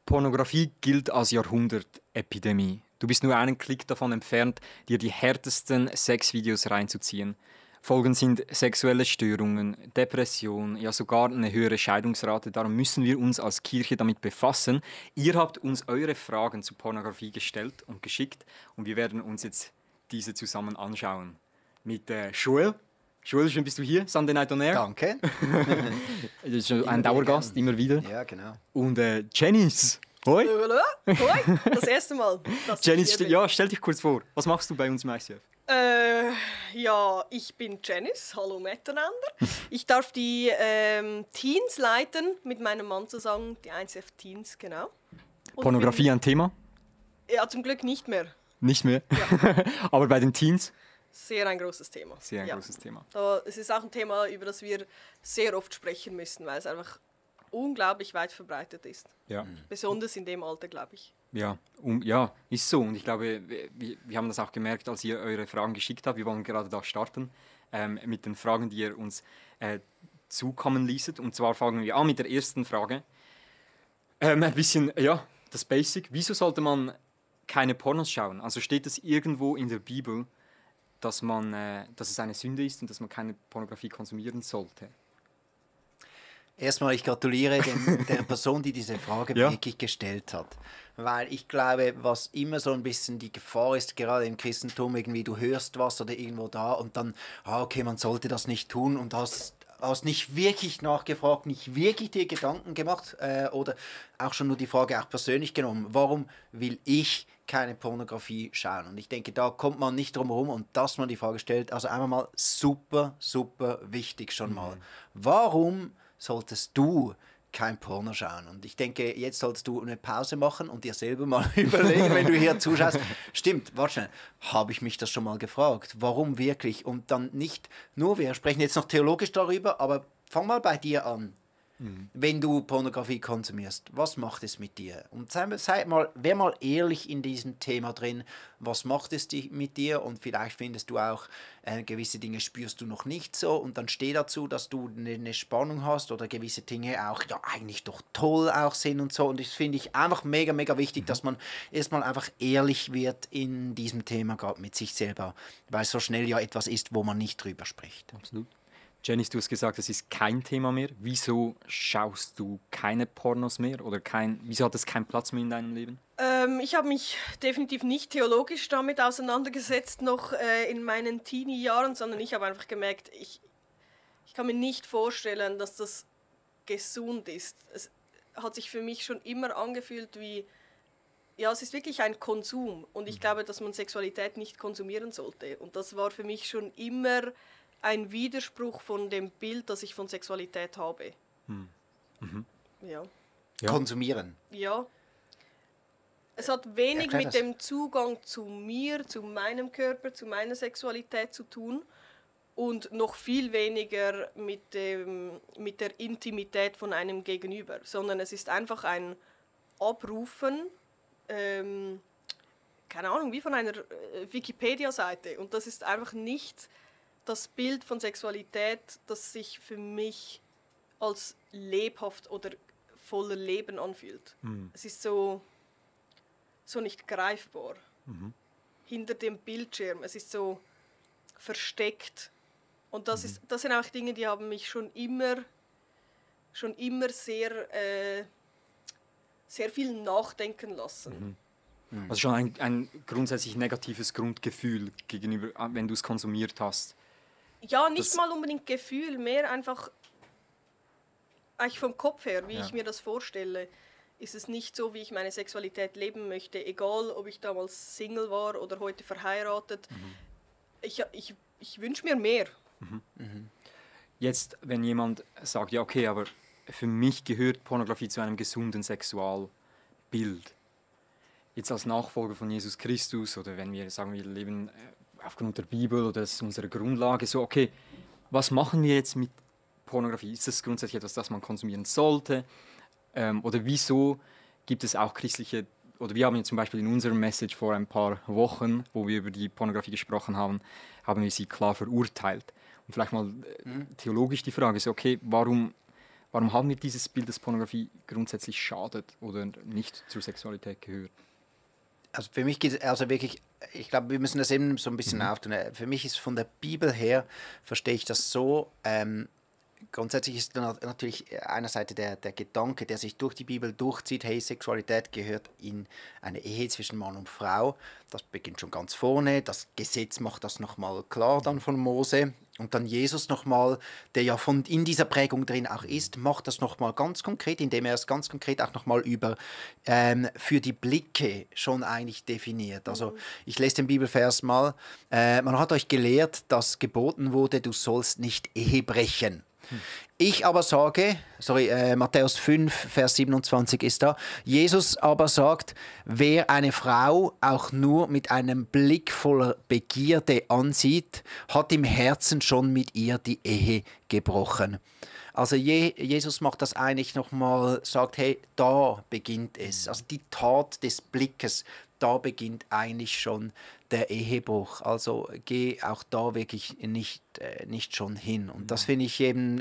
Pornografie gilt als Jahrhundertepidemie. Du bist nur einen Klick davon entfernt, dir die härtesten Sexvideos reinzuziehen. Folgen sind sexuelle Störungen, Depression, ja sogar eine höhere Scheidungsrate. Darum müssen wir uns als Kirche damit befassen. Ihr habt uns eure Fragen zu Pornografie gestellt und geschickt und wir werden uns jetzt diese zusammen anschauen. Mit Joel. Joel, schön bist du hier, Sunday Night on Air. Danke. Das ist ein Dauergast, immer wieder. Ja, genau. Und Janice. Hoi. Hoi, das erste Mal. Janice, stell dich kurz vor. Was machst du bei uns im ICF? Ja, ich bin Janice. Hallo miteinander. Ich darf die Teens leiten, mit meinem Mann zusammen, die ICF Teens, genau. Und Pornografie ein Thema? Ja, zum Glück nicht mehr. Nicht mehr? Ja. Aber bei den Teens? Sehr ein großes Thema. Sehr ein großes Thema. Es ist auch ein Thema, über das wir sehr oft sprechen müssen, weil es einfach unglaublich weit verbreitet ist. Ja. Besonders in dem Alter, glaube ich. Ja, ist so. Und ich glaube, wir haben das auch gemerkt, als ihr eure Fragen geschickt habt. Wir wollen gerade da starten mit den Fragen, die ihr uns zukommen ließet. Und zwar fangen wir an mit der ersten Frage. Ein bisschen, das Basic. Wieso sollte man keine Pornos schauen? Also steht es irgendwo in der Bibel, dass es eine Sünde ist und dass man keine Pornografie konsumieren sollte? Erstmal, ich gratuliere der Person, die diese Frage wirklich gestellt hat. Weil ich glaube, was immer so ein bisschen die Gefahr ist, gerade im Christentum, irgendwie du hörst was oder irgendwo da und dann, okay, man sollte das nicht tun und hast nicht wirklich nachgefragt, nicht wirklich dir Gedanken gemacht oder auch schon nur die Frage auch persönlich genommen, warum will ich keine Pornografie schauen? Und ich denke, da kommt man nicht drum herum und dass man die Frage stellt, also einmal mal super, super wichtig schon mal. Warum solltest du kein Porno schauen? Und ich denke, jetzt solltest du eine Pause machen und dir selber mal überlegen, wenn du hier zuschaust. Stimmt, warte schnell, habe ich mich das schon mal gefragt? Warum wirklich? Und dann nicht nur, wir sprechen jetzt noch theologisch darüber, aber fang mal bei dir an. Wenn du Pornografie konsumierst, was macht es mit dir? Und wär mal ehrlich in diesem Thema drin, was macht es mit dir? Und vielleicht findest du auch, gewisse Dinge spürst du noch nicht so und dann steh dazu, dass du eine Spannung hast oder gewisse Dinge auch eigentlich doch toll auch sind und so. Und das finde ich einfach mega, mega wichtig, dass man erstmal einfach ehrlich wird in diesem Thema, gerade mit sich selber, weil es so schnell ja etwas ist, wo man nicht drüber spricht. Absolut. Janice, du hast gesagt, es ist kein Thema mehr. Wieso schaust du keine Pornos mehr? Oder wieso hat es keinen Platz mehr in deinem Leben? Ich habe mich definitiv nicht theologisch damit auseinandergesetzt, noch in meinen Teenie-Jahren, sondern ich habe einfach gemerkt, ich kann mir nicht vorstellen, dass das gesund ist. Es hat sich für mich schon immer angefühlt wie, es ist wirklich ein Konsum. Und ich glaube, dass man Sexualität nicht konsumieren sollte. Und das war für mich schon immer ein Widerspruch von dem Bild, das ich von Sexualität habe. Ja. Konsumieren. Ja. Es hat wenig mit dem Zugang zu mir, zu meinem Körper, zu meiner Sexualität zu tun und noch viel weniger mit der Intimität von einem Gegenüber, sondern es ist einfach ein Abrufen, keine Ahnung, wie von einer Wikipedia-Seite. Und das ist einfach nicht das Bild von Sexualität, das sich für mich als lebhaft oder voller Leben anfühlt. Es ist so nicht greifbar. Hinter dem Bildschirm. Es ist so versteckt. Und das sind auch Dinge, die haben mich schon immer sehr, sehr viel nachdenken lassen. Also schon ein grundsätzlich negatives Grundgefühl gegenüber, wenn du es konsumiert hast. Ja, nicht mal unbedingt Gefühl, mehr einfach eigentlich vom Kopf her, wie ich mir das vorstelle, ist es nicht so, wie ich meine Sexualität leben möchte, egal ob ich damals Single war oder heute verheiratet. Ich wünsche mir mehr. Jetzt, wenn jemand sagt, ja okay, aber für mich gehört Pornografie zu einem gesunden Sexualbild. Jetzt als Nachfolger von Jesus Christus oder wenn wir sagen, wir leben aufgrund der Bibel oder das ist unsere Grundlage, so okay, was machen wir jetzt mit Pornografie? Ist das grundsätzlich etwas, das man konsumieren sollte? Oder wieso gibt es auch christliche, oder wir haben ja zum Beispiel in unserem Message vor ein paar Wochen, wo wir über die Pornografie gesprochen haben, haben wir sie klar verurteilt. Und vielleicht mal theologisch die Frage ist, okay, warum Warum haben wir dieses Bild, dass Pornografie grundsätzlich schadet oder nicht zur Sexualität gehört? Also für mich geht es also wirklich, ich glaube, wir müssen das eben so ein bisschen auftun. Für mich ist von der Bibel her, verstehe ich das so, grundsätzlich ist dann natürlich einerseits der Gedanke, der sich durch die Bibel durchzieht, hey, Sexualität gehört in eine Ehe zwischen Mann und Frau. Das beginnt schon ganz vorne. Das Gesetz macht das nochmal klar dann von Mose. Und dann Jesus nochmal, der ja in dieser Prägung drin auch ist, macht das nochmal ganz konkret, indem er es ganz konkret auch nochmal über für die Blicke schon eigentlich definiert. Also ich lese den Bibelvers mal. Man hat euch gelehrt, dass geboten wurde, du sollst nicht Ehe brechen. Ich aber sage, Matthäus 5, Vers 27 ist da, Jesus aber sagt, wer eine Frau auch nur mit einem Blick voller Begierde ansieht, hat im Herzen schon mit ihr die Ehe gebrochen. Also Jesus macht das eigentlich nochmal, sagt, hey, da beginnt es. Also die Tat des Blickes, da beginnt eigentlich schon der Ehebruch. Also geh auch da wirklich nicht schon hin. Und das finde ich eben,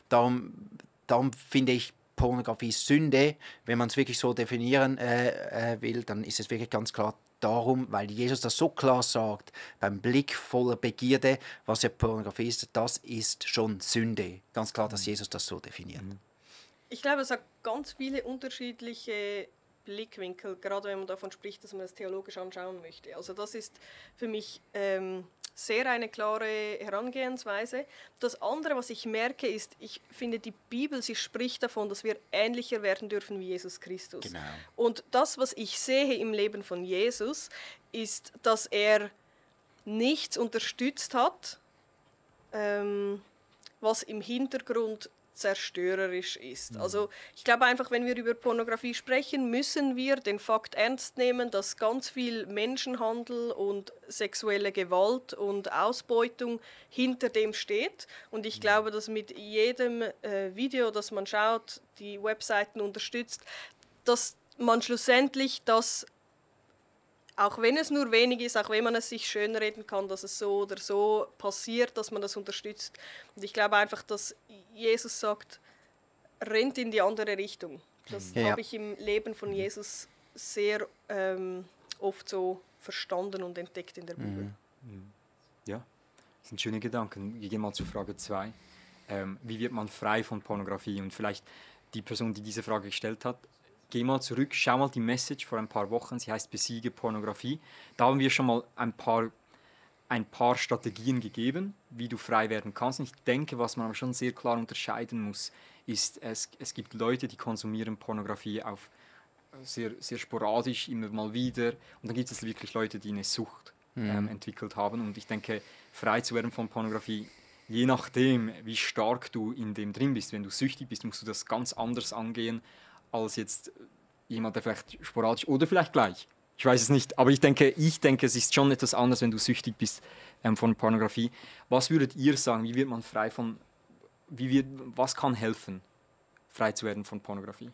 darum finde ich Pornografie Sünde. Wenn man es wirklich so definieren will, dann ist es wirklich ganz klar darum, weil Jesus das so klar sagt, beim Blick voller Begierde, was ja Pornografie ist, das ist schon Sünde. Ganz klar, dass Jesus das so definiert. Ich glaube, es hat ganz viele unterschiedliche Blickwinkel, gerade wenn man davon spricht, dass man es theologisch anschauen möchte. Also das ist für mich sehr eine klare Herangehensweise. Das andere, was ich merke, ist, ich finde, die Bibel, sie spricht davon, dass wir ähnlicher werden dürfen wie Jesus Christus. Genau. Und das, was ich sehe im Leben von Jesus, ist, dass er nichts unterstützt hat, was im Hintergrund zerstörerisch ist. Also ich glaube einfach, wenn wir über Pornografie sprechen, müssen wir den Fakt ernst nehmen, dass ganz viel Menschenhandel und sexuelle Gewalt und Ausbeutung hinter dem steht. Und ich glaube, dass mit jedem Video, das man schaut, die Webseiten unterstützt, dass man schlussendlich das, auch wenn es nur wenig ist, auch wenn man es sich schönreden kann, dass es so oder so passiert, dass man das unterstützt. Und ich glaube einfach, dass Jesus sagt, rennt in die andere Richtung. Das habe ich im Leben von Jesus sehr oft so verstanden und entdeckt in der Bibel. Ja, das sind schöne Gedanken. Wir gehen mal zu Frage 2. Wie wird man frei von Pornografie? Und vielleicht die Person, die diese Frage gestellt hat, geh mal zurück, schau mal die Message vor ein paar Wochen, sie heißt Besiege Pornografie. Da haben wir schon mal ein paar Strategien gegeben, wie du frei werden kannst. Und ich denke, was man aber schon sehr klar unterscheiden muss, ist, es gibt Leute, die konsumieren Pornografie auf sehr, sehr sporadisch, immer mal wieder. Und dann gibt es wirklich Leute, die eine Sucht entwickelt haben. Und ich denke, frei zu werden von Pornografie, je nachdem, wie stark du in dem drin bist, wenn du süchtig bist, musst du das ganz anders angehen, als jetzt jemand, der vielleicht sporadisch oder vielleicht gleich. Ich weiß es nicht, aber ich denke, es ist schon etwas anderes, wenn du süchtig bist von Pornografie. Was würdet ihr sagen, wie wird man frei von, was kann helfen, frei zu werden von Pornografie?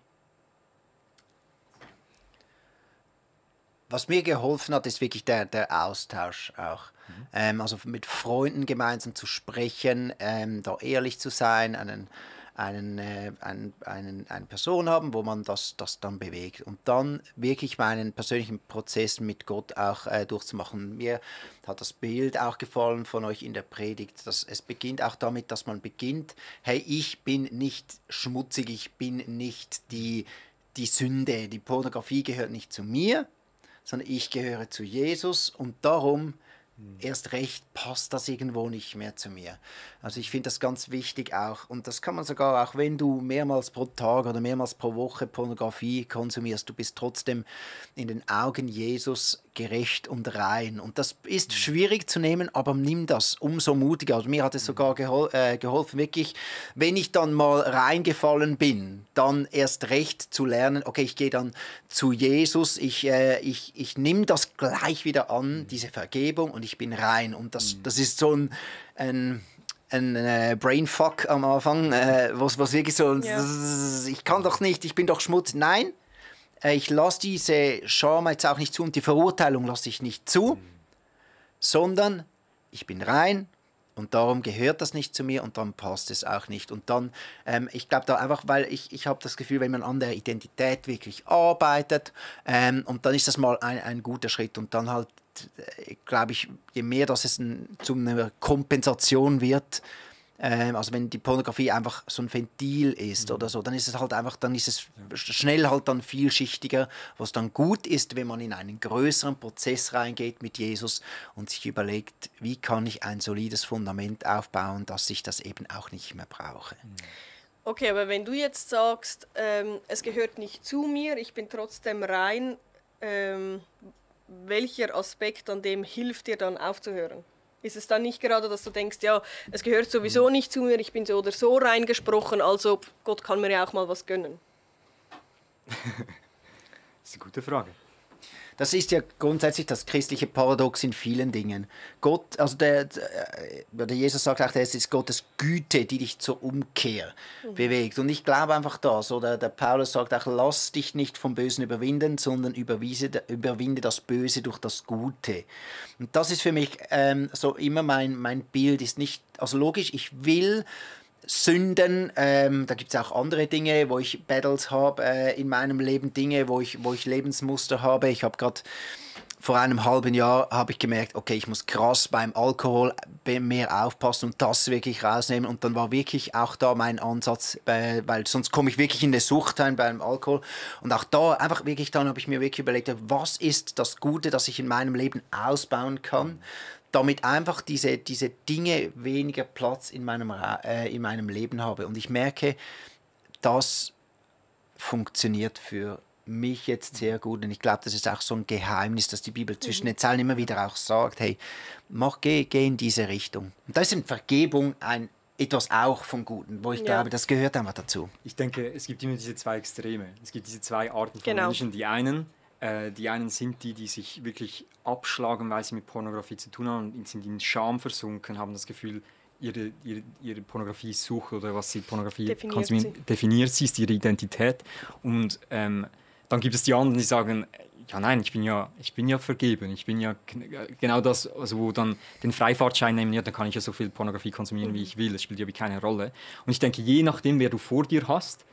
Was mir geholfen hat, ist wirklich der Austausch auch. Also mit Freunden gemeinsam zu sprechen, da ehrlich zu sein, eine Person haben, wo man das dann bewegt und dann wirklich meinen persönlichen Prozess mit Gott auch durchzumachen. Mir hat das Bild auch gefallen von euch in der Predigt, dass es beginnt auch damit, dass man beginnt, hey, ich bin nicht schmutzig, ich bin nicht die Sünde, die Pornografie gehört nicht zu mir, sondern ich gehöre zu Jesus und darum erst recht passt das irgendwo nicht mehr zu mir. Also ich finde das ganz wichtig auch. Und das kann man sogar auch, wenn du mehrmals pro Tag oder mehrmals pro Woche Pornografie konsumierst, du bist trotzdem in den Augen Jesus gerecht und rein. Und das ist schwierig zu nehmen, aber nimm das umso mutiger. Also mir hat es sogar geholfen, wirklich, wenn ich dann mal reingefallen bin, dann erst recht zu lernen, okay, ich gehe dann zu Jesus, ich nehme das gleich wieder an, diese Vergebung, und ich bin rein. Und das ist so ein Brainfuck am Anfang, was wirklich so, ich kann doch nicht, ich bin doch schmutzig. Nein, ich lasse diese Scham jetzt auch nicht zu und die Verurteilung lasse ich nicht zu, sondern ich bin rein Und darum gehört das nicht zu mir und dann passt es auch nicht. Und dann, ich glaube da einfach, weil ich habe das Gefühl, wenn man an der Identität wirklich arbeitet, und dann ist das mal ein guter Schritt. Und dann halt, glaube ich, je mehr das es zu einer Kompensation wird, also wenn die Pornografie einfach so ein Ventil ist oder so, dann ist es halt einfach, dann ist es schnell halt dann vielschichtiger, was dann gut ist, wenn man in einen größeren Prozess reingeht mit Jesus und sich überlegt, wie kann ich ein solides Fundament aufbauen, dass ich das eben auch nicht mehr brauche. Okay, aber wenn du jetzt sagst, es gehört nicht zu mir, ich bin trotzdem rein, welcher Aspekt an dem hilft dir dann aufzuhören? Ist es dann nicht gerade, dass du denkst, ja, es gehört sowieso nicht zu mir, ich bin so oder so reingesprochen, also Gott kann mir ja auch mal was gönnen? Das ist eine gute Frage. Das ist ja grundsätzlich das christliche Paradox in vielen Dingen. Gott, also der Jesus sagt auch, es ist Gottes Güte, die dich zur Umkehr bewegt. Und ich glaube einfach das. Oder der Paulus sagt auch, lass dich nicht vom Bösen überwinden, sondern überwinde das Böse durch das Gute. Und das ist für mich so immer mein Bild. Ist nicht, also logisch, ich will Sünden, da gibt es auch andere Dinge, wo ich Battles habe in meinem Leben, Dinge, wo ich Lebensmuster habe. Ich habe gerade vor einem halben Jahr habe ich gemerkt, okay, ich muss krass beim Alkohol mehr aufpassen und das wirklich rausnehmen. Und dann war wirklich auch da mein Ansatz, weil sonst komme ich wirklich in eine Sucht rein beim Alkohol. Und auch da einfach wirklich, dann habe ich mir wirklich überlegt, was ist das Gute, das ich in meinem Leben ausbauen kann, damit einfach diese Dinge weniger Platz in meinem Leben habe. Und ich merke, das funktioniert für mich jetzt sehr gut. Und ich glaube, das ist auch so ein Geheimnis, dass die Bibel zwischen den Zeilen immer wieder auch sagt, hey, geh in diese Richtung. Und da ist in Vergebung etwas auch vom Guten, wo ich glaube, das gehört einfach dazu. Ich denke, es gibt immer diese zwei Extreme. Es gibt diese zwei Arten von Menschen. Die einen sind die sich wirklich abschlagen, weil sie mit Pornografie zu tun haben und sind in Scham versunken, haben das Gefühl, ihre Pornografie-Suche oder was sie Pornografie konsumieren, definiert sie, ist ihre Identität. Und dann gibt es die anderen, die sagen, ja nein, ich bin ja vergeben, ich bin ja genau das, also wo dann den Freifahrtschein nehmen, ja, dann kann ich ja so viel Pornografie konsumieren, wie ich will, das spielt ja keine Rolle. Und ich denke, je nachdem, wer du vor dir hast,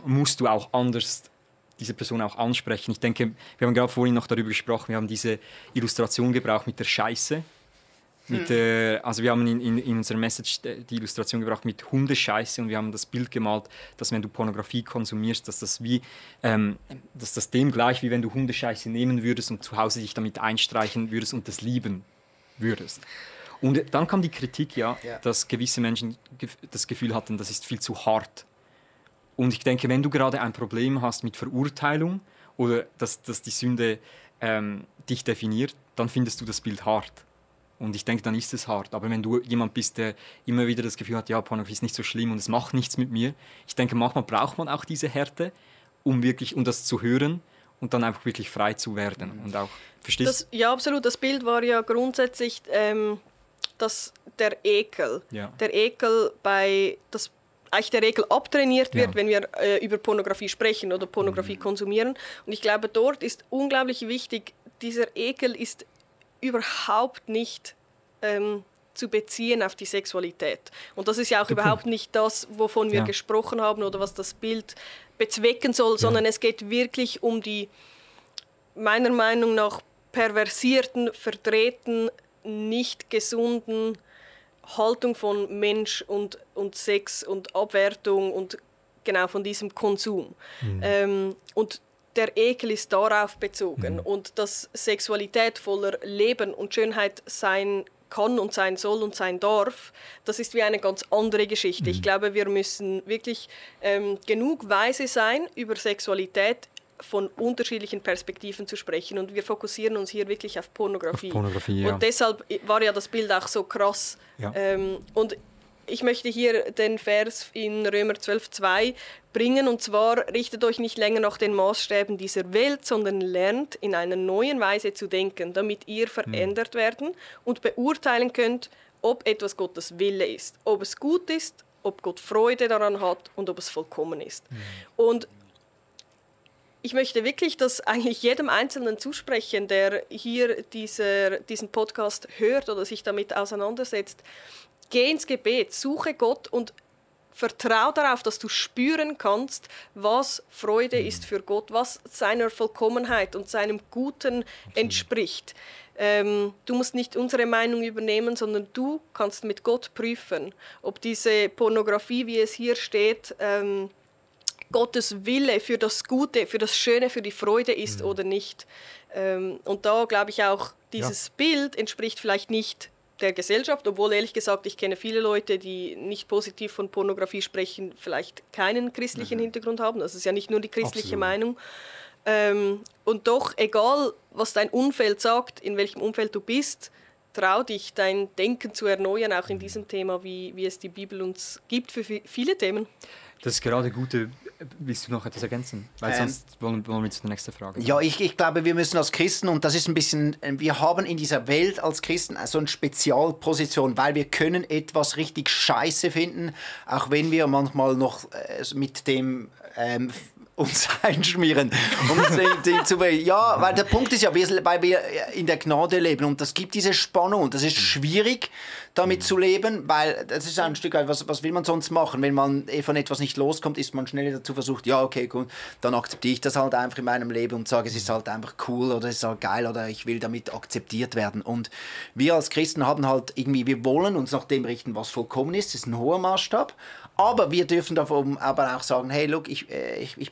musst du auch anders diese Person auch ansprechen. Ich denke, wir haben gerade vorhin noch darüber gesprochen, wir haben diese Illustration gebraucht mit der Scheiße. Also wir haben in unserer Message die Illustration gebracht mit Hundescheiße und wir haben das Bild gemalt, dass wenn du Pornografie konsumierst, dass das dem gleich, wie wenn du Hundescheiße nehmen würdest und zu Hause dich damit einstreichen würdest und das lieben würdest. Und dann kam die Kritik, dass gewisse Menschen das Gefühl hatten, das ist viel zu hart. Und ich denke, wenn du gerade ein Problem hast mit Verurteilung oder dass die Sünde dich definiert, dann findest du das Bild hart. Und ich denke, dann ist es hart. Aber wenn du jemand bist, der immer wieder das Gefühl hat, ja, Pornografie ist nicht so schlimm und es macht nichts mit mir, ich denke, manchmal braucht man auch diese Härte, um das zu hören und dann einfach wirklich frei zu werden. Und auch, verstehst du? Ja, absolut. Das Bild war ja grundsätzlich der Ekel. Ja. Der Ekel eigentlich der Ekel abtrainiert wird, wenn wir über Pornografie sprechen oder Pornografie konsumieren. Und ich glaube, dort ist unglaublich wichtig, dieser Ekel ist überhaupt nicht zu beziehen auf die Sexualität. Und das ist ja auch überhaupt nicht das, wovon wir gesprochen haben oder was das Bild bezwecken soll, sondern es geht wirklich um die, meiner Meinung nach, perversierten, verdrehten, nicht gesunden Haltung von Mensch und Sex und Abwertung und genau von diesem Konsum. Und der Ekel ist darauf bezogen und dass Sexualität voller Leben und Schönheit sein kann und sein soll und sein darf, das ist wie eine ganz andere Geschichte. Ich glaube, wir müssen wirklich genug weise sein, über Sexualität von unterschiedlichen Perspektiven zu sprechen und wir fokussieren uns hier wirklich auf Pornografie. Und deshalb war ja das Bild auch so krass. Ja. Und ich möchte hier den Vers in Römer 12,2 bringen, und zwar: Richtet euch nicht länger nach den Maßstäben dieser Welt, sondern lernt in einer neuen Weise zu denken, damit ihr verändert werden und beurteilen könnt, ob etwas Gottes Wille ist, ob es gut ist, ob Gott Freude daran hat und ob es vollkommen ist. Und ich möchte wirklich das eigentlich jedem Einzelnen zusprechen, der hier diesen Podcast hört oder sich damit auseinandersetzt. Geh ins Gebet, suche Gott und vertrau darauf, dass du spüren kannst, was Freude ist für Gott, was seiner Vollkommenheit und seinem Guten entspricht. Du musst nicht unsere Meinung übernehmen, sondern du kannst mit Gott prüfen, ob diese Pornografie, wie es hier steht, Gottes Wille für das Gute, für das Schöne, für die Freude ist oder nicht. Und da glaube ich auch, dieses Bild entspricht vielleicht nicht der Gesellschaft, obwohl ehrlich gesagt, ich kenne viele Leute, die nicht positiv von Pornografie sprechen, vielleicht keinen christlichen Hintergrund haben. Das ist ja nicht nur die christliche Meinung. Und doch, egal was dein Umfeld sagt, in welchem Umfeld du bist, trau dich, dein Denken zu erneuern, auch in diesem Thema, wie es die Bibel uns gibt für viele Themen. Das ist gerade Gute. Willst du noch etwas ergänzen? Weil sonst wollen wir zu der nächsten Frage. Ja, ich glaube, wir müssen als Christen, und das ist ein bisschen, wir haben in dieser Welt als Christen so eine Spezialposition, weil wir können etwas richtig scheiße finden, auch wenn wir manchmal noch mit dem uns einschmieren. Ja, weil der Punkt ist ja, weil wir in der Gnade leben und das gibt diese Spannung und das ist schwierig, damit zu leben, weil das ist ein Stück weit, was will man sonst machen? Wenn man von etwas nicht loskommt, ist man schnell dazu versucht, ja, okay, gut, dann akzeptiere ich das halt einfach in meinem Leben und sage, es ist halt einfach cool oder es ist halt geil oder ich will damit akzeptiert werden. Und wir als Christen haben halt irgendwie, wir wollen uns nach dem richten, was vollkommen ist, das ist ein hoher Maßstab, aber wir dürfen davon aber auch sagen, hey, look, ich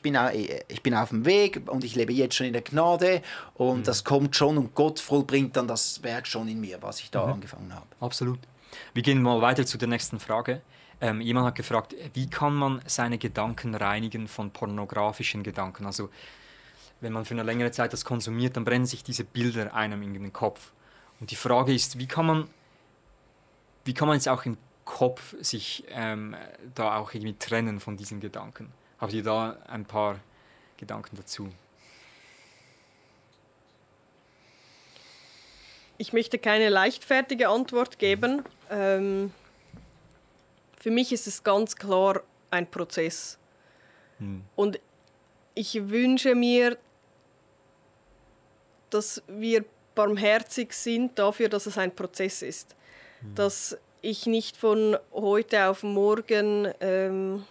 bin auf dem Weg und ich lebe jetzt schon in der Gnade und das kommt schon und Gott vollbringt dann das Werk schon in mir, was ich da angefangen habe. Absolut. Wir gehen mal weiter zu der nächsten Frage. Jemand hat gefragt, wie kann man seine Gedanken reinigen von pornografischen Gedanken? Also wenn man für eine längere Zeit das konsumiert, dann brennen sich diese Bilder einem in den Kopf. Und die Frage ist, wie kann man jetzt auch im Kopf sich da auch irgendwie trennen von diesen Gedanken? Habt ihr da ein paar Gedanken dazu? Ich möchte keine leichtfertige Antwort geben. Für mich ist es ganz klar ein Prozess. Und ich wünsche mir, dass wir barmherzig sind dafür, dass es ein Prozess ist. Dass ich nicht von heute auf morgen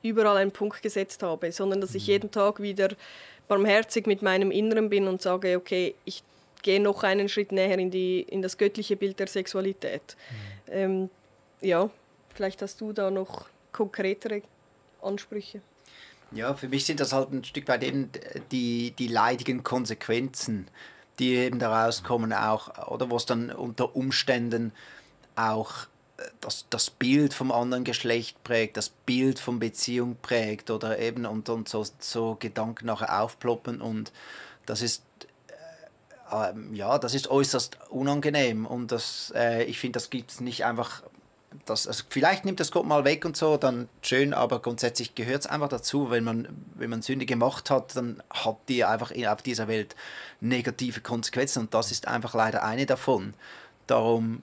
überall einen Punkt gesetzt habe, sondern dass ich jeden Tag wieder barmherzig mit meinem Inneren bin und sage, okay, ich gehe noch einen Schritt näher in das göttliche Bild der Sexualität. Ja, vielleicht hast du da noch konkretere Ansprüche. Ja, für mich sind das halt ein Stück weit eben die leidigen Konsequenzen, die eben daraus kommen auch, oder wo es dann unter Umständen auch das Bild vom anderen Geschlecht prägt, das Bild von Beziehung prägt oder eben und so Gedanken nachher aufploppen und das ist das ist äußerst unangenehm und ich finde, das gibt es nicht einfach, also vielleicht nimmt das Gott mal weg und so, dann schön, aber grundsätzlich gehört es einfach dazu, wenn man Sünde gemacht hat, dann hat die einfach auf dieser Welt negative Konsequenzen und das ist einfach leider eine davon. Darum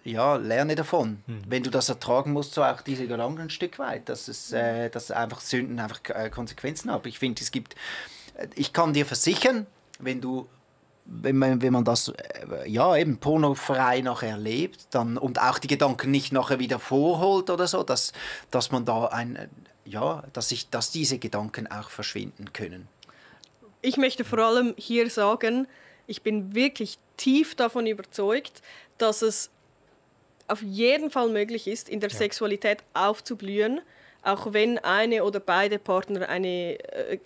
lerne davon. Wenn du das ertragen musst, so auch diese Gedanken ein Stück weit, dass einfach Sünden einfach Konsequenzen haben. Ich finde, ich kann dir versichern, wenn man das eben pornofrei nachher erlebt, dann und auch die Gedanken nicht nachher wieder vorholt oder so, dass man da dass diese Gedanken auch verschwinden können. Ich möchte vor allem hier sagen, ich bin wirklich tief davon überzeugt, dass es auf jeden Fall möglich ist, in der Sexualität aufzublühen, auch wenn eine oder beide Partner eine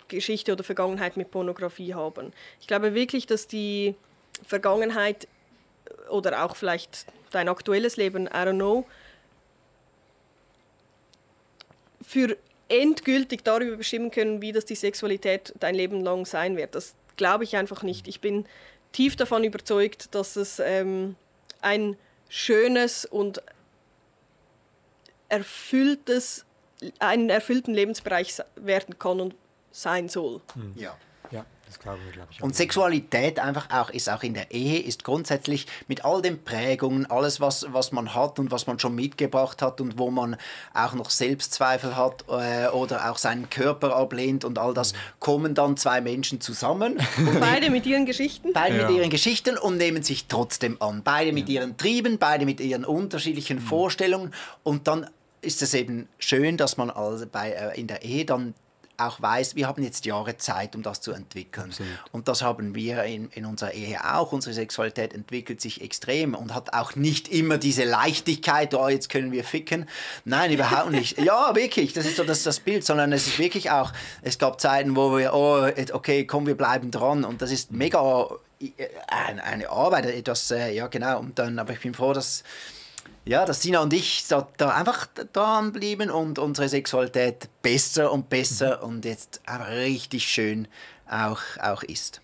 Geschichte oder Vergangenheit mit Pornografie haben. Ich glaube wirklich, dass die Vergangenheit oder auch vielleicht dein aktuelles Leben, I don't know, für endgültig darüber bestimmen können, wie das die Sexualität dein Leben lang sein wird. Das glaube ich einfach nicht. Ich bin tief davon überzeugt, dass es ein schönes und einen erfüllten Lebensbereich werden kann und sein soll. Ja. Ja, Das glaube ich auch. Und Sexualität ist auch in der Ehe, ist grundsätzlich mit all den Prägungen, alles, was man hat und was man schon mitgebracht hat und wo man auch noch Selbstzweifel hat oder auch seinen Körper ablehnt und all das, kommen dann zwei Menschen zusammen. Beide mit ihren Geschichten. Beide mit ihren Geschichten und nehmen sich trotzdem an. Beide mit ihren Trieben, beide mit ihren unterschiedlichen Vorstellungen. Und dann ist es eben schön, dass man also in der Ehe dann auch weiß, wir haben jetzt Jahre Zeit, um das zu entwickeln. Absolut. Und das haben wir in unserer Ehe auch. Unsere Sexualität entwickelt sich extrem und hat auch nicht immer diese Leichtigkeit, oh, jetzt können wir ficken. Nein, überhaupt nicht. Ja, wirklich, das ist so das Bild, sondern es ist wirklich auch, es gab Zeiten, wo wir, oh, okay, komm, wir bleiben dran. Und das ist mega eine Arbeit, etwas, ja genau. Und dann, aber ich bin froh, dass Sina und ich da einfach dran blieben und unsere Sexualität besser und besser und jetzt einfach richtig schön auch ist.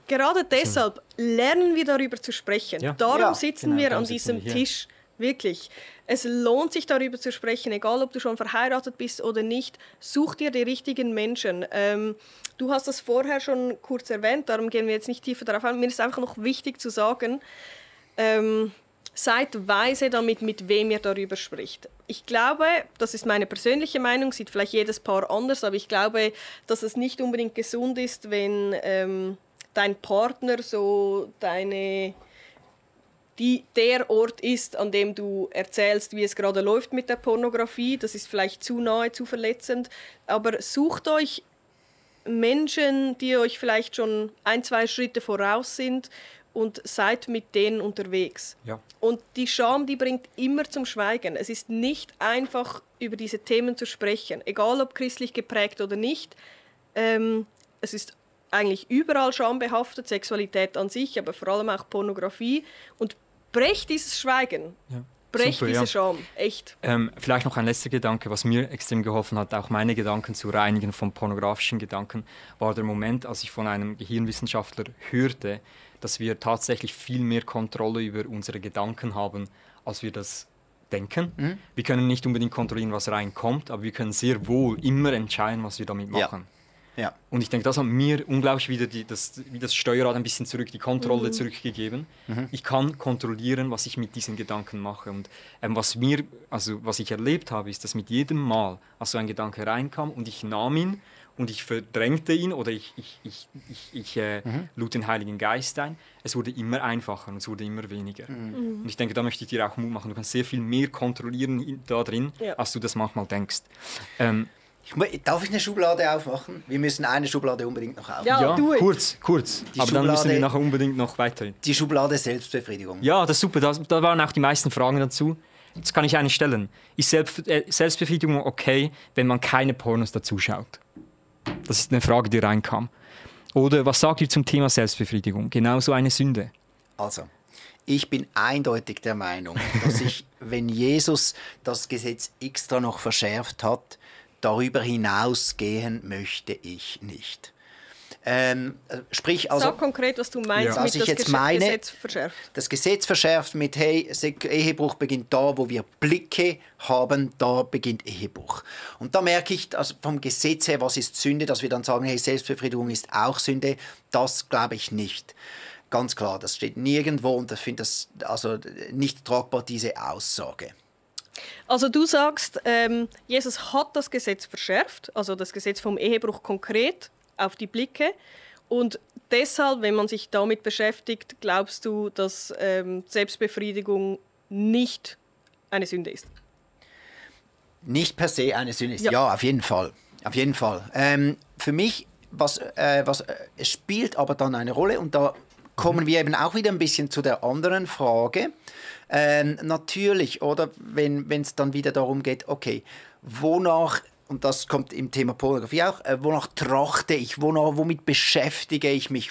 Gerade deshalb lernen wir darüber zu sprechen. Ja. Darum sitzen genau, wir darum an sitzen diesem wir hier. Tisch. Wirklich. Es lohnt sich, darüber zu sprechen, egal ob du schon verheiratet bist oder nicht. Such dir die richtigen Menschen. Du hast das vorher schon kurz erwähnt, darum gehen wir jetzt nicht tiefer darauf ein. Mir ist einfach noch wichtig zu sagen, seid weise damit, mit wem ihr darüber spricht. Ich glaube, das ist meine persönliche Meinung, sieht vielleicht jedes Paar anders, aber ich glaube, dass es nicht unbedingt gesund ist, wenn dein Partner so der Ort ist, an dem du erzählst, wie es gerade läuft mit der Pornografie. Das ist vielleicht zu nahe, zu verletzend. Aber sucht euch Menschen, die euch vielleicht schon 1-2 Schritte voraus sind, und seid mit denen unterwegs. Ja. Und die Scham, die bringt immer zum Schweigen. Es ist nicht einfach, über diese Themen zu sprechen, egal ob christlich geprägt oder nicht. Es ist eigentlich überall schambehaftet, Sexualität an sich, aber vor allem auch Pornografie. Und brecht dieses Schweigen. Ja. Brecht diese Scham, echt. Vielleicht noch ein letzter Gedanke, was mir extrem geholfen hat, auch meine Gedanken zu reinigen von pornografischen Gedanken, war der Moment, als ich von einem Gehirnwissenschaftler hörte, dass wir tatsächlich viel mehr Kontrolle über unsere Gedanken haben, als wir das denken. Mhm. Wir können nicht unbedingt kontrollieren, was reinkommt, aber wir können sehr wohl immer entscheiden, was wir damit machen. Ja. Und ich denke, das hat mir unglaublich wieder das Steuerrad ein bisschen zurück, die Kontrolle zurückgegeben. Mhm. Ich kann kontrollieren, was ich mit diesen Gedanken mache. Und was ich erlebt habe, ist, dass mit jedem Mal, als so ein Gedanke reinkam und ich nahm ihn und ich verdrängte ihn oder ich lud den Heiligen Geist ein, es wurde immer einfacher und es wurde immer weniger. Mhm. Und ich denke, da möchte ich dir auch Mut machen. Du kannst sehr viel mehr kontrollieren da drin, als du das manchmal denkst. Darf ich eine Schublade aufmachen? Wir müssen eine Schublade unbedingt noch aufmachen. Ja, kurz. Aber dann müssen wir nachher unbedingt noch weiter. Die Schublade Selbstbefriedigung. Ja, das ist super. Da waren auch die meisten Fragen dazu. Jetzt kann ich eine stellen. Ist Selbstbefriedigung okay, wenn man keine Pornos dazu schaut? Das ist eine Frage, die reinkam. Oder was sagt ihr zum Thema Selbstbefriedigung? Genauso eine Sünde. Also, ich bin eindeutig der Meinung, dass wenn Jesus das Gesetz extra noch verschärft hat, darüber hinausgehen möchte ich nicht. Sag konkret, was du meinst, mit das Gesetz verschärft. Das Gesetz verschärft mit, hey, Ehebruch beginnt da, wo wir Blicke haben, da beginnt Ehebruch. Und da merke ich, also vom Gesetz her, was ist Sünde, dass wir dann sagen, hey, Selbstbefriedigung ist auch Sünde, das glaube ich nicht. Ganz klar, das steht nirgendwo und ich finde das also nicht tragbar, diese Aussage. Also du sagst, Jesus hat das Gesetz verschärft, also das Gesetz vom Ehebruch konkret auf die Blicke. Und deshalb, wenn man sich damit beschäftigt, glaubst du, dass Selbstbefriedigung nicht eine Sünde ist? Nicht per se eine Sünde ist. Ja, auf jeden Fall. Auf jeden Fall. Für mich, es spielt aber dann eine Rolle und da kommen wir eben auch wieder ein bisschen zu der anderen Frage. Natürlich, oder wenn es dann wieder darum geht, okay, wonach, und das kommt im Thema Pornografie auch, wonach trachte ich, womit beschäftige ich mich,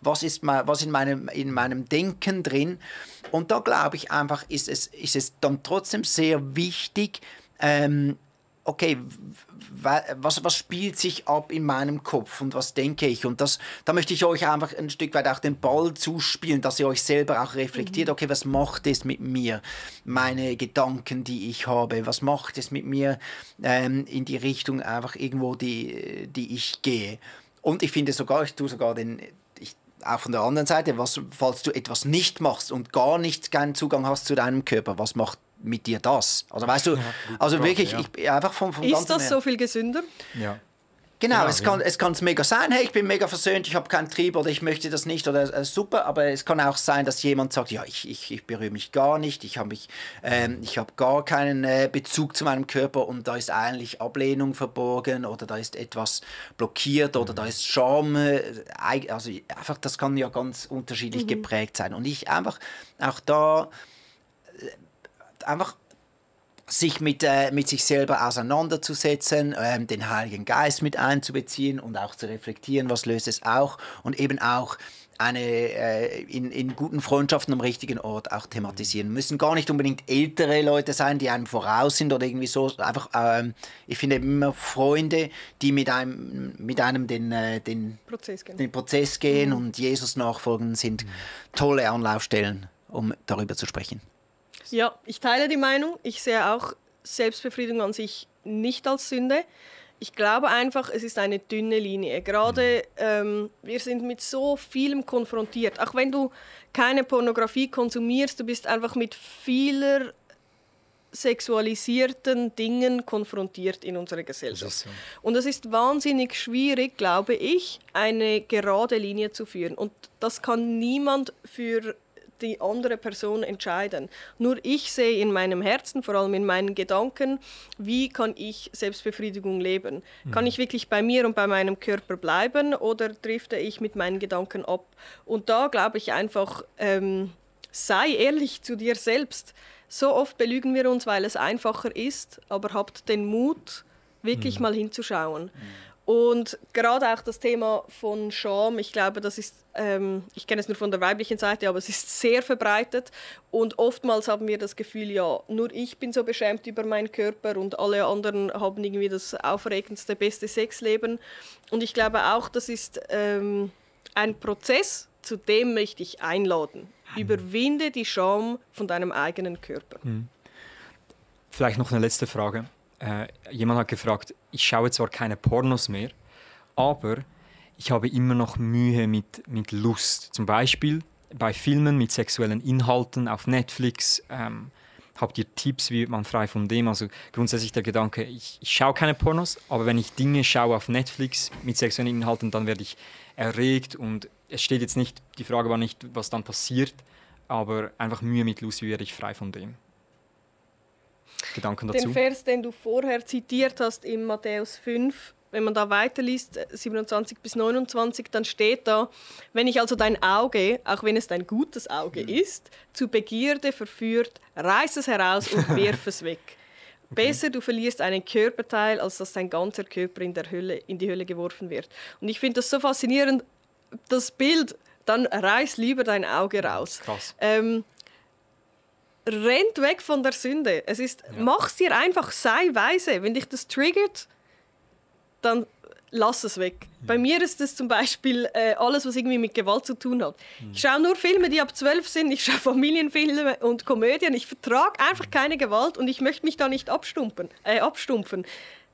was ist in meinem Denken drin? Und da glaube ich einfach, ist es dann trotzdem sehr wichtig, okay, was spielt sich ab in meinem Kopf und was denke ich? Und da möchte ich euch einfach ein Stück weit auch den Ball zuspielen, dass ihr euch selber auch reflektiert, okay, was macht es mit mir, meine Gedanken, die ich habe, was macht es mit mir in die Richtung einfach irgendwo, die ich gehe? Und ich finde sogar, ich tue sogar auch von der anderen Seite, falls du etwas nicht machst und gar nicht keinen Zugang hast zu deinem Körper, was macht mit dir das? Also weißt du, also wirklich, einfach vom Ist das so viel gesünder? Ja. Genau, es kann mega sein, hey, ich bin mega versöhnt, ich habe keinen Trieb oder ich möchte das nicht oder super, aber es kann auch sein, dass jemand sagt, ja, ich berühre mich gar nicht, ich habe gar keinen Bezug zu meinem Körper und da ist eigentlich Ablehnung verborgen oder da ist etwas blockiert oder da ist Scham, also einfach, das kann ja ganz unterschiedlich geprägt sein und ich einfach auch da einfach sich mit sich selber auseinanderzusetzen, den Heiligen Geist mit einzubeziehen und auch zu reflektieren, was löst es auch und eben auch in guten Freundschaften am richtigen Ort auch thematisieren. Müssen gar nicht unbedingt ältere Leute sein, die einem voraus sind oder irgendwie so. Einfach, ich finde immer Freunde, die mit einem den Prozess gehen und Jesus nachfolgen, sind tolle Anlaufstellen, um darüber zu sprechen. Ja, ich teile die Meinung. Ich sehe auch Selbstbefriedigung an sich nicht als Sünde. Ich glaube einfach, es ist eine dünne Linie. Gerade wir sind mit so vielem konfrontiert. Auch wenn du keine Pornografie konsumierst, du bist einfach mit vieler sexualisierten Dingen konfrontiert in unserer Gesellschaft. So. Und es ist wahnsinnig schwierig, glaube ich, eine gerade Linie zu führen. Und das kann niemand für die andere Person entscheiden. Nur ich sehe in meinem Herzen, vor allem in meinen Gedanken, wie kann ich Selbstbefriedigung leben? Kann ich wirklich bei mir und bei meinem Körper bleiben oder drifte ich mit meinen Gedanken ab? Und da glaube ich einfach, sei ehrlich zu dir selbst. So oft belügen wir uns, weil es einfacher ist, aber habt den Mut, wirklich mal hinzuschauen. Und gerade auch das Thema von Scham, ich glaube, das ist, ich kenne es nur von der weiblichen Seite, aber es ist sehr verbreitet. Und oftmals haben wir das Gefühl, ja, nur ich bin so beschämt über meinen Körper und alle anderen haben irgendwie das aufregendste, beste Sexleben. Und ich glaube auch, das ist ein Prozess, zu dem möchte ich einladen. Überwinde die Scham von deinem eigenen Körper. Vielleicht noch eine letzte Frage. Jemand hat gefragt, ich schaue zwar keine Pornos mehr, aber ich habe immer noch Mühe mit Lust. Zum Beispiel bei Filmen mit sexuellen Inhalten auf Netflix. Habt ihr Tipps, wie man frei von dem? Also grundsätzlich der Gedanke, ich schaue keine Pornos, aber wenn ich Dinge schaue auf Netflix mit sexuellen Inhalten, dann werde ich erregt und es steht jetzt nicht, die Frage war nicht, was dann passiert, aber einfach Mühe mit Lust, wie werde ich frei von dem? Gedanken dazu? Den Vers, den du vorher zitiert hast in Matthäus 5, wenn man da weiterliest, 27 bis 29, dann steht da, wenn ich also dein Auge, auch wenn es dein gutes Auge ist, zu Begierde verführt, reiß es heraus und wirf es weg. Okay. Besser, du verlierst einen Körperteil, als dass dein ganzer Körper in die Hölle geworfen wird. Und ich finde das so faszinierend, das Bild, dann reiß lieber dein Auge raus. Krass. Rennt weg von der Sünde. Mach's dir einfach, sei weise. Wenn dich das triggert, dann lass es weg. Bei mir ist das zum Beispiel alles, was irgendwie mit Gewalt zu tun hat. Ich schaue nur Filme, die ab 12 sind. Ich schaue Familienfilme und Komödien. Ich vertrage einfach keine Gewalt und ich möchte mich da nicht abstumpfen.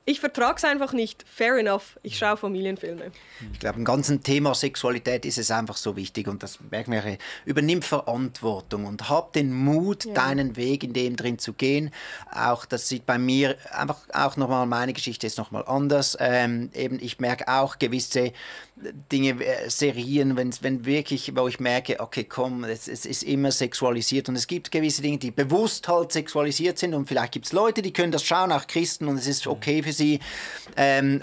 Ich vertrage es einfach nicht. Fair enough. Ich schaue Familienfilme. Ich glaube, im ganzen Thema Sexualität ist es einfach so wichtig und das merken wir, übernimm Verantwortung und hab den Mut, deinen Weg in dem drin zu gehen. Auch das sieht bei mir einfach auch nochmal, meine Geschichte ist nochmal anders. Eben, ich merke auch gewisse Dinge, Serien, wenn wirklich, wo ich merke, okay, komm, es ist immer sexualisiert und es gibt gewisse Dinge, die bewusst halt sexualisiert sind und vielleicht gibt es Leute, die können das schauen, auch Christen und es ist okay für sie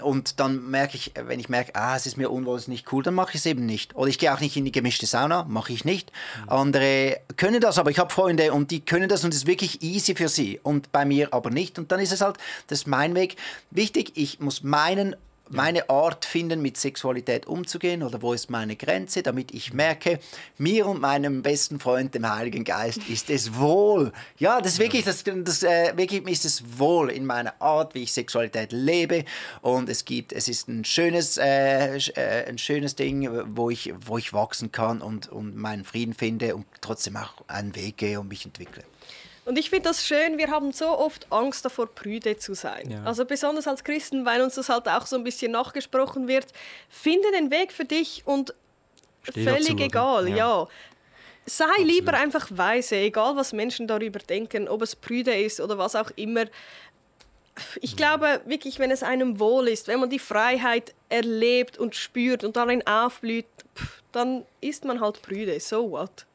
und dann merke ich, wenn ich merke, es ist mir unwohl, es ist nicht cool, dann mache ich es eben nicht. Oder ich gehe auch nicht in die gemischte Sauna, mache ich nicht. Andere können das, aber ich habe Freunde und die können das und es ist wirklich easy für sie und bei mir aber nicht und dann ist es halt, das ist mein Weg. Wichtig, ich muss meine Art finden, mit Sexualität umzugehen oder wo ist meine Grenze, damit ich merke, mir und meinem besten Freund, dem Heiligen Geist, ist es wohl. Ja, das ist wirklich, wirklich ist es wohl in meiner Art, wie ich Sexualität lebe und es ist ein schönes Ding, wo ich wachsen kann und meinen Frieden finde und trotzdem auch einen Weg gehe und mich entwickle. Und ich finde das schön, wir haben so oft Angst davor, prüde zu sein. Ja. Also besonders als Christen, weil uns das halt auch so ein bisschen nachgesprochen wird. Finde den Weg für dich und völlig dazu, egal, ja. Sei Absolut. Lieber einfach weise, egal was Menschen darüber denken, ob es prüde ist oder was auch immer. Ich glaube wirklich, wenn es einem wohl ist, wenn man die Freiheit erlebt und spürt und darin aufblüht, dann ist man halt prüde. So what?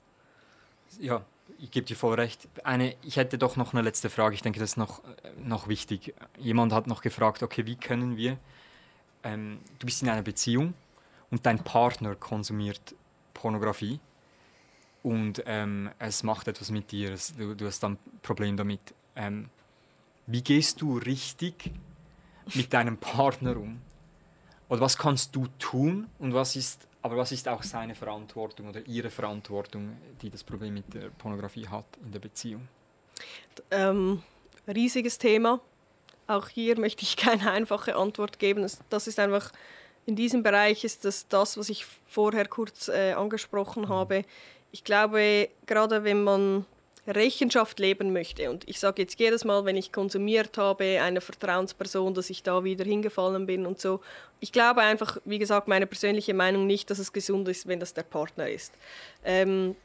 Ja, ich gebe dir voll recht. Ich hätte doch noch eine letzte Frage. Ich denke, das ist noch wichtig. Jemand hat noch gefragt, okay, wie können wir... du bist in einer Beziehung und dein Partner konsumiert Pornografie. Und es macht etwas mit dir, du hast dann ein Problem damit. Wie gehst du richtig mit deinem Partner um? Oder was kannst du tun und was ist auch seine Verantwortung oder ihre Verantwortung, die das Problem mit der Pornografie hat in der Beziehung? Riesiges Thema. Auch hier möchte ich keine einfache Antwort geben. Das ist einfach, in diesem Bereich ist das, was ich vorher kurz angesprochen habe. Ich glaube, gerade wenn man Rechenschaft leben möchte, und ich sage jetzt jedes Mal, wenn ich konsumiert habe, eine Vertrauensperson, dass ich da wieder hingefallen bin und so. Ich glaube einfach, wie gesagt, meine persönliche Meinung nicht, dass es gesund ist, wenn das der Partner ist.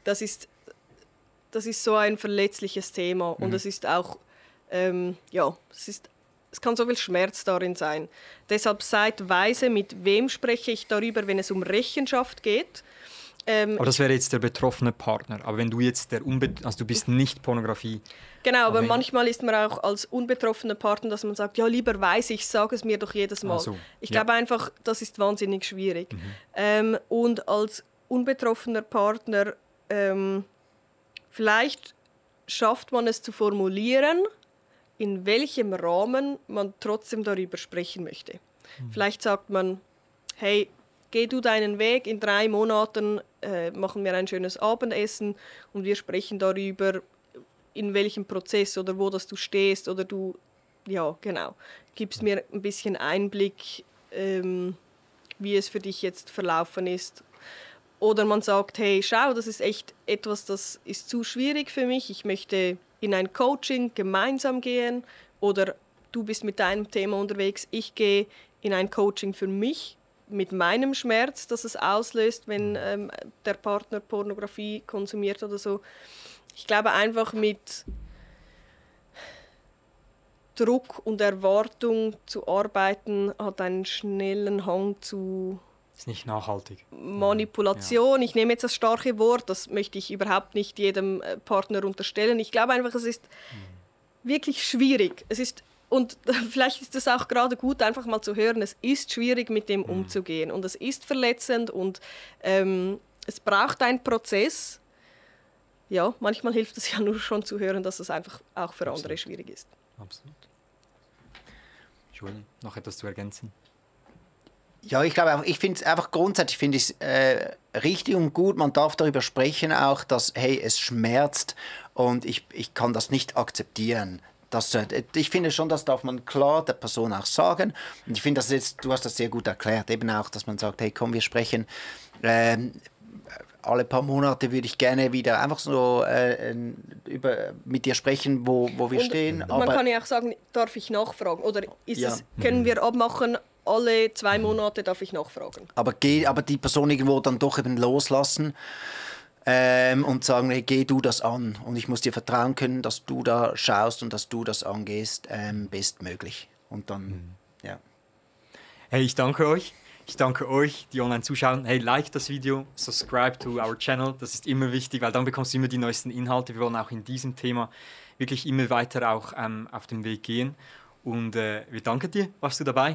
Das ist so ein verletzliches Thema und es ist auch, es kann so viel Schmerz darin sein. Deshalb seid weise, mit wem spreche ich darüber, wenn es um Rechenschaft geht. Aber das wäre jetzt der betroffene Partner. Aber wenn du jetzt du bist nicht Pornografie. Genau, aber manchmal ist man auch als unbetroffener Partner, dass man sagt, ja, lieber weiß ich, sage es mir doch jedes Mal. So, ich glaube einfach, das ist wahnsinnig schwierig. Und als unbetroffener Partner, vielleicht schafft man es zu formulieren, in welchem Rahmen man trotzdem darüber sprechen möchte. Vielleicht sagt man, hey, geh du deinen Weg, in 3 Monaten machen wir ein schönes Abendessen und wir sprechen darüber, in welchem Prozess oder wo das du stehst oder du, ja genau, gibst mir ein bisschen Einblick, wie es für dich jetzt verlaufen ist. Oder man sagt, hey, schau, das ist echt etwas, das ist zu schwierig für mich, ich möchte in ein Coaching gemeinsam gehen oder du bist mit deinem Thema unterwegs, ich gehe in ein Coaching für mich, mit meinem Schmerz, das es auslöst, wenn der Partner Pornografie konsumiert oder so. Ich glaube, einfach mit Druck und Erwartung zu arbeiten, hat einen schnellen Hang zu... Ist nicht nachhaltig. Manipulation. Ja. Ich nehme jetzt das starke Wort, das möchte ich überhaupt nicht jedem Partner unterstellen. Ich glaube einfach, es ist wirklich schwierig. Und vielleicht ist es auch gerade gut, einfach mal zu hören, es ist schwierig, mit dem umzugehen. Und es ist verletzend und es braucht einen Prozess. Ja, manchmal hilft es ja nur schon zu hören, dass es einfach auch für andere schwierig ist. Absolut. Julie, noch etwas zu ergänzen? Ja, ich glaube, ich finde es einfach grundsätzlich richtig und gut. Man darf darüber sprechen auch, dass, hey, es schmerzt und ich kann das nicht akzeptieren. Ich finde schon, das darf man klar der Person auch sagen. Und ich finde, du hast das sehr gut erklärt, eben auch, dass man sagt, hey, komm, wir sprechen. Alle paar Monate würde ich gerne wieder einfach so mit dir sprechen, wo wir stehen. Man kann ja auch sagen, darf ich nachfragen? Oder können wir abmachen, alle 2 Monate darf ich nachfragen? Aber die Person irgendwo dann doch eben loslassen. Und sagen, hey, geh du das an. Und ich muss dir vertrauen können, dass du da schaust und dass du das angehst, bestmöglich. Und dann, ja. Hey, ich danke euch. Ich danke euch, die online zuschauen. Hey, like das Video, subscribe to our channel. Das ist immer wichtig, weil dann bekommst du immer die neuesten Inhalte. Wir wollen auch in diesem Thema wirklich immer weiter auch auf den Weg gehen. Und wir danken dir. Warst du dabei?